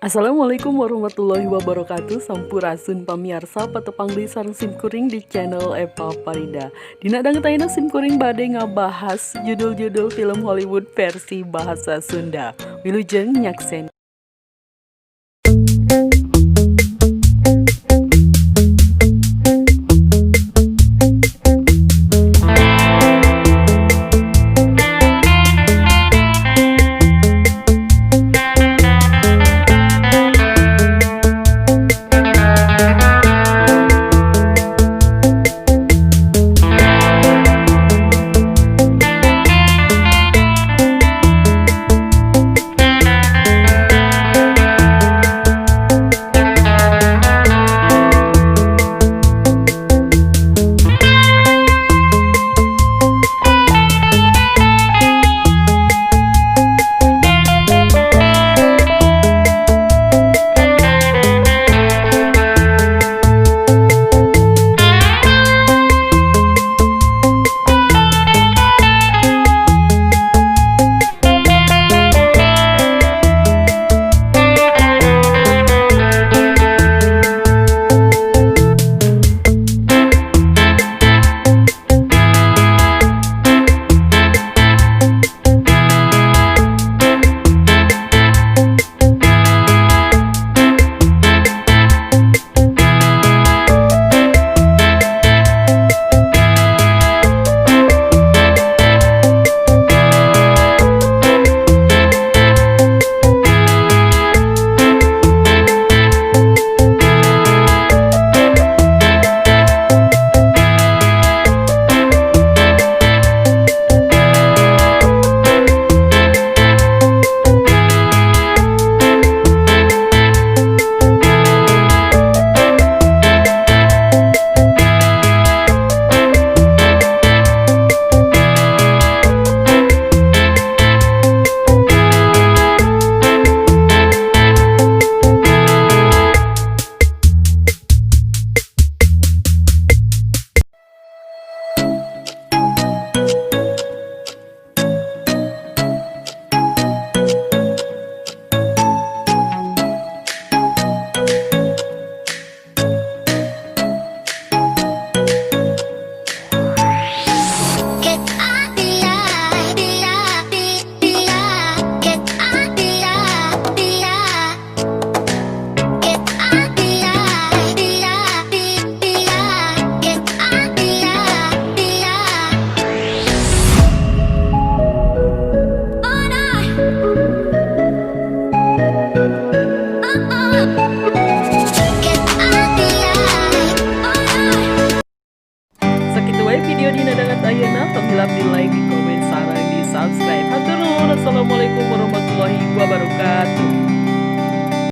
Assalamualaikum warahmatullahi wabarakatuh. Sampurasun pamiarsa, patepang deui sareng simkuring di channel Eva Farida. Dina danget ayeuna simkuring bade ngabahas judul-judul film Hollywood versi bahasa Sunda. Wilujeng nyaksen. Get I B B I get I B I B I get I B I B I B B I get I B I B I Oh no. Oh oh. Get I B I Oh no. Sakitu wae video dina danget ayeuna. Tong hilap di like, di komen, sareng di subscribe. Hatur nuhun. Assalamualaikum warahmatullahi wabarakatuh.